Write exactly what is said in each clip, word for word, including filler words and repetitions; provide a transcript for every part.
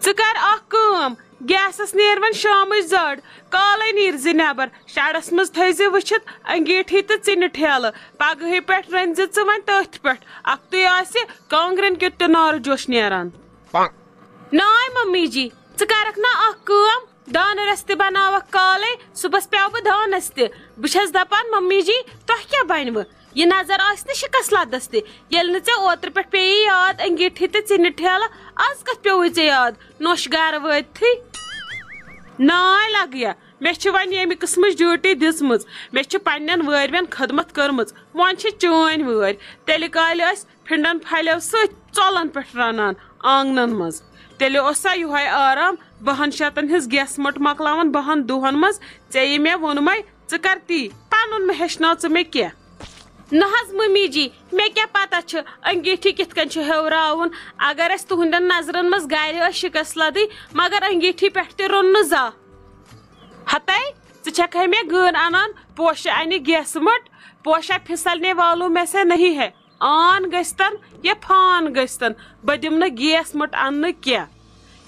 ژٕ کر اکھ کٲم، گیسس نیر وۄنۍ شامٕچ زڈ، کالے نیر زِ نٮ۪بر، شڈس منٛز تھٲوزِ وٕچھِتھ انگیٖٹھی تہٕ ژِنہِ ٹھیلہٕ۔ پگہٕے پٮ۪ٹھ رٔنۍ زِ ژٕ وۄنۍ تٔتھۍ پٮ۪ٹھ، اکھتُے آسہِ کانٛگرٮ۪ن کیُتھ تہِ نارٕ جوش نیران۔ ناے ممی جی، ژٕ کرکھ نا اکھ کٲم، دانہٕ رس تہِ بناوکھ کالے، صبحس پیوٕ بہٕ دانس تہِ۔ بہٕ چھس دپان ممی جی، تۄہہِ کیٛاہ بنوٕ؟ یہِ نظر آسہِ نہٕ شِکس لدس تہِ۔ ییٚلہِ نہٕ ژےٚ اوترٕ پٮ۪ٹھ پیٚیہِ یاد انگیٖٹھی تہٕ ژِنہِ ٹھیلہٕ، از کتھ پیوٚوُے ژےٚ یاد نوٚش گرٕ وٲتتھٕے؟ ناے لگیا، مےٚ چھِ وۄنۍ ییٚمہِ قٕسمٕچ ڈیوٹی دِژمٕژ۔ مےٚ چھِ پننٮ۪ن وٲرۍوٮ۪ن خدمت کٔرمٕژ، وۄنۍ چھِ چٲنۍ وٲرۍ۔ تیٚلہِ کالہِ ٲسۍ پھِنڈن پھلٮ۪و سۭتۍ ژۄلن پٮ۪ٹھ رنان آنگنن منٛز۔ تیٚلہِ اوس سا یِہوے آرام، بہن شتن ہٕنٛز گیس مٔٹ مۄکلاوان بہن دۄہن منٛز۔ ژےٚ یہِ مےٚ ووٚنمَے، ژٕ کر تی، پنُن مہ ہیٚچھناو ژٕ مےٚ کینٛہہ۔ نہ حظ ممی جی، مےٚ کیٛاہ پتہ چھِ انگیٖٹھی کِتھ کٔنۍ چھُ ہیوٚراوُن۔ اگر اَسہِ تُہنٛدٮ۪ن نظرن منٛز گرِ ٲس شِکس لدٕے، مگر انگیٖٹھی پٮ۪ٹھ تہِ روٚن نہٕ زانٛہہ۔ ہتے، ژٕ چھکھ ہے مےٚ گٲن انان، پوشہٕ انہِ گیسہٕ مٔٹ، پوشہ پھسلنے والوں میں سے نہیں ہے۔ آن گٔژھتن یا پھان گٔژھتن، بہٕ دِمہٕ نہٕ گیس مٔٹ اننہٕ کینٛہہ۔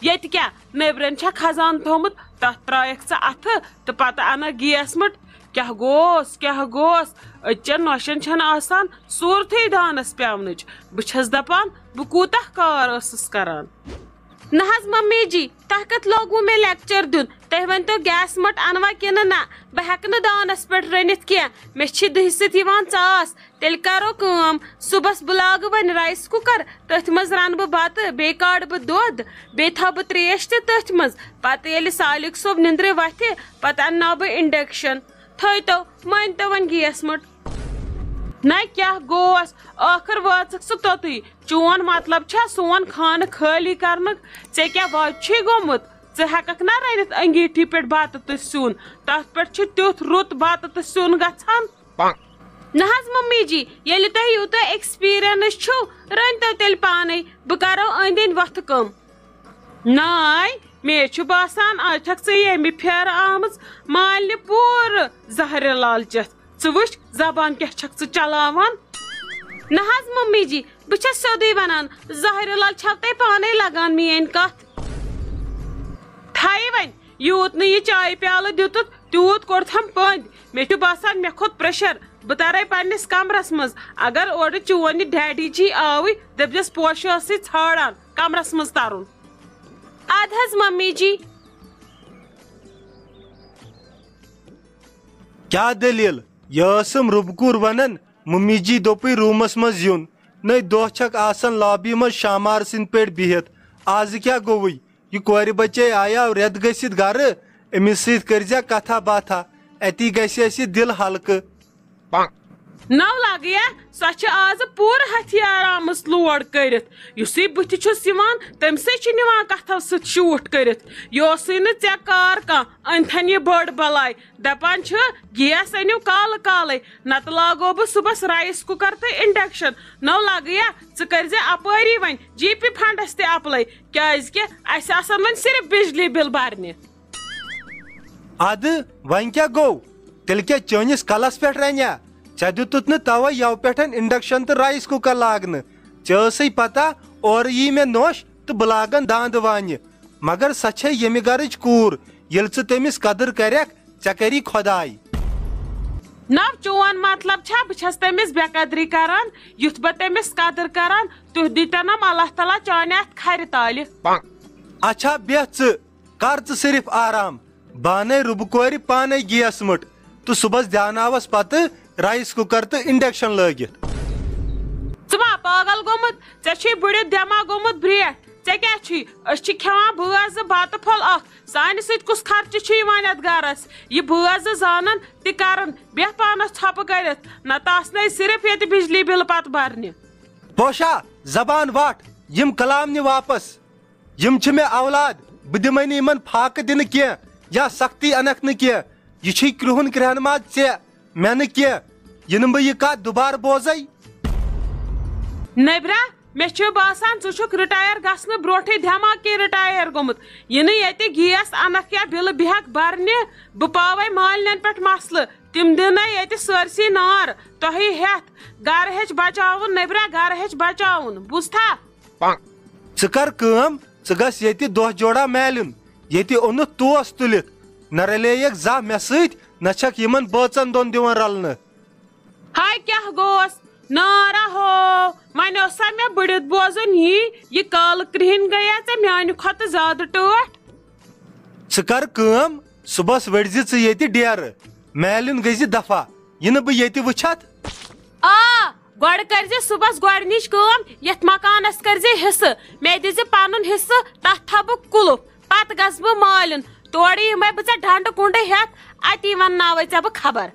ییٚتہِ کیٛاہ، نیٚبرٮ۪ن چھا خزان تھوٚمُت، تتھ ترٛایکھ ژٕ اتھٕ تہٕ پتہٕ انکھ گیس مٔٹ۔ کیٛاہ گوس، کیٛاہ گوس؟ أزچٮ۪ن نۄشن چھنہٕ آسان صوٗرتھٕے دانس پٮ۪ونٕچ۔ بہٕ چھس دپان، بہٕ کوٗتاہ کار ٲسٕس کران۔ نہ حظ ممی جی، تۄہہِ کتھ لوگوٕ مےٚ لیکچر دیُن؟ تُہۍ ؤنۍتو، گیس مٔٹ انوا کِنہٕ نہ؟ بہٕ ہٮ۪کہٕ نہٕ دانس پٮ۪ٹھ رٔنِتھ کینٛہہ، مےٚ چھِ دٕہہِ سۭتۍ یِوان ژاس۔ تیٚلہِ کرو کٲم، صُبحس بہٕ لاگہٕ وۄنۍ رایس کُکر، تٔتھۍ منٛز رنہٕ بہٕ بتہٕ، بیٚیہِ کاڑٕ بہٕ دۄد، بیٚیہِ تھاوٕ بہٕ تریش تہِ تٔتھۍ منٛز۔ پتہٕ ییٚلہِ سالِک صٲب نِندرِ وۄتھِ، پتہٕ انناو بہٕ انڈکشن۔ تھٲیتو، مٲنۍتو وۄنۍ گیس مٔٹ۔ نہ کیٛاہ گوس، ٲخٕر وٲژٕکھ ژٕ توٚتُے۔ چون مطلب چھا سون خانہٕ خٲلی کرنُک؟ ژےٚ کیٛاہ وَزِ چھُے گوٚمُت؟ ژٕ ہٮ۪ککھ نا رٔنِتھ انگیٖٹھی پٮ۪ٹھ بتہٕ تہٕ سیُن؟ تتھ پٮ۪ٹھ چھُ تیُتھ رُت بتہٕ تہٕ سیُن گژھان۔ نہ حظ ممی جی، ییٚلہِ تۄہہِ یوٗتاہ ایکسپیرینس چھُو، رٔنۍتو تیٚلہِ پانے، بہٕ کرو أنٛدۍ أنٛدۍ وۄتھٕ کٲم۔ ناے، مےٚ چھُ باسان، از چھکھ ژٕ ییٚمہِ پھیرٕ آمٕژ مالنہِ پوٗرٕ زہرِ لال چٮ۪تھ۔ ژٕ وٕچھ، زبان کیٛاہ چھکھ ژٕ چلاوان؟ نہ حظ ممی جی، بہٕ چھس سیوٚدُے ونان، زہرِ لال چھو تۄہہِ پانے لگان میٲنۍ کتھ۔ تھایہِ وۄنۍ، یوٗت نہٕ یہِ چایہِ پیالہٕ دیُتُتھ، تیوٗت کوٚرتھم پٔنٛدۍ۔ مےٚ چھُ باسان، مےٚ کھوٚت پریشر۔ بہٕ ترے پننِس کمرس منٛز۔ اگر اورٕ چون یہِ ڈیڈی جی آوٕے، دٔپزٮ۪س پوشہِ ٲسٕے ژھانڈان، کمرس منٛز ترُن۔ اد حظ ممی جی۔ کیٛاہ دٔلیٖل؟ یہِ ٲسٕم رُبکوٗر ونان، ممی جی دوٚپُے روٗمس منٛز یُن۔ نٔے دۄہ چھکھ آسان لابی منٛز شامار سٕنٛدۍ پٲٹھۍ بِہِتھ۔ آزٕ کیٛاہ گوٚوُے؟ یہِ کورِ بچے آیاو رٮ۪تھ گٔژھِتھ گرٕ، أمِس سۭتۍ کٔرزِ کتھا باتھا، اتی گژھِ اَسہِ دِل ہلکہٕ۔ نو لگیا، سۄ چھِ آز پوٗرٕ ہتھیار آمٕژ لوڈ کٔرِتھ۔ یُسٕے بٕتھِ چھُس یِوان، تٔمۍ سٕے چھِ نِوان کتھو سۭتۍ شوٗٹھ کٔرِتھ۔ یہِ اوسُے نہٕ ژےٚ کار کانٛہہ، أنۍ تھن یہِ بٔڑ بلاے۔ دپان چھِ، گیس أنِو کالہٕ کالے، نتہٕ لاگو بہٕ صُبحس رایس کُکر تہٕ انڈکشن۔ نو لگیا، ژٕ کٔرزِ اپٲری وۄنۍ جی پی فنڈس تہِ اپلاے، کیازِ کہِ اسہِ آسن وۄنۍ صرف بجلی بل برنہِ۔ ادٕ وۄنۍ کیٛاہ گوٚو؟ تیٚلہِ کیٛاہ چٲنِس کلس پٮ۪ٹھ رنیا؟ ژےٚ دیُتُتھ نہٕ توے یوٕ پٮ۪ٹھ انڈکشن تہٕ رایس کُکر لاگنہٕ۔ ژےٚ ٲسٕے پتہ، اورٕ یی مےٚ نوٚش تہٕ بہٕ لاگن داندٕ وانہِ۔ مگر سۄ چھےٚ ییٚمہِ گرٕچ کوٗر، ییٚلہِ ژٕ تٔمِس قدٕر کرکھ، ژےٚ کری خۄداے۔ نو چون مطلب چھا بہٕ چھس تٔمِس بے قدری کران؟ یُتھ بہٕ تٔمِس قدٕر کران، تیُتھ دیٖتنم اللہ تعالیٰ چانہِ اتھ کھرِ تالہِ۔ اچھا بیہہ ژٕ، کر ژٕ صرف آرام۔ بہٕ انَے رُبہٕ کورِ پانے گیس مٔٹ تہٕ صُبحس دیاناوس پتہٕ رایس کُکر تہٕ انڈکشن لٲگِتھ۔ ژٕ ما پاگل گوٚمُت؟ ژےٚ چھُے بٕڑِتھ دٮ۪ماغ گوٚمُت برٛیٹھ۔ ژےٚ کیٛاہ چھُے؟ أسۍ چھِ کھٮ۪وان بٲژ زٕ بتہٕ پھوٚل اکھ۔ سانہِ سۭتۍ کُس خرچہٕ چھُ یِوان یتھ گرس؟ یہِ بٲژ زٕ زانن تہِ کرن۔ بیٚہہ پانس ژھۄپہٕ کٔرِتھ، نتہٕ آسنے صرف ییٚتہِ بجلی بِل پتہٕ برنہِ۔ پوشا، زبان واٹھ، یِم کلام نہِ واپس۔ یِم چھِ مےٚ اولاد، بہٕ دِمے نہٕ یِمن فاقہٕ دِنہٕ کینٛہہ یا سختی انکھ نہٕ کینٛہہ۔ یہِ چھُے کرٛہُن کرٛہنہٕ ماز ژےٚ، مےٚ نہٕ کینٛہہ۔ یہِ نہٕ بہٕ یہِ کتھ دُبارٕ بوزے۔ نبرہ، مےٚ چھُ باسان ژٕ چھُکھ رٹایر گژھنہٕ برونٹھٕے دھماکے رٹایر گوٚمُت۔ یہِ نہٕ ییٚتہِ گیس انکھ یا بِلہٕ بیہکھ برنہِ، بہٕ پاوے مالنٮ۪ن پٮ۪ٹھ مسلہٕ۔ تِم دِنَے ییٚتہِ سٲرسٕے نار، تۄہہِ ہٮ۪تھ۔ گرٕ ہیٚچھ بچاوُن نبرہ، گرٕ ہیٚچھ بچاوُن، بوٗزتھا؟ ژٕ کر کٲم، ژٕ گژھ ییٚتہِ دۄہ جوڑا میلُن، ییٚتہِ اوٚنُتھ توس تُلِتھ۔ نہ رلییکھ زانٛہہ مےٚ سۭتۍ، نہ چھکھ یِمن بٲژن دۄن دِوان رلنہٕ۔ ہاے کیٛاہ گوس؟ نارا ہو! وۄنۍ اوسا مےٚ بٔڑِتھ بوزُن یی، یہِ کالہٕ کرٛہِنۍ گٔیا ژےٚ میانہِ کھۄتہٕ زیادٕ ٹٲٹھ؟ ژٕ کر کٲم، صُبحس ؤڑزِ ژٕ ییٚتہِ ڈیرٕ، میلُن گٔژھزِ دفع، یہِ نہٕ بہٕ ییٚتہِ وٕچھتھ۔ آ، گۄڈٕ کٔرزِ صُبحس گۄڈٕنِچ کٲم، یتھ مکانس کٔرزِ حصہٕ، مےٚ دِزِ پنُن حصہٕ، تتھ تھاوٕ بہٕ کُلُف، پتہٕ گژھٕ بہٕ مٲلِن، تورٕ یِمے بہٕ ژےٚ ڈنڈٕ کُنڈٕ ہٮ۪تھ، اتی ونناوے ژےٚ بہٕ خبر۔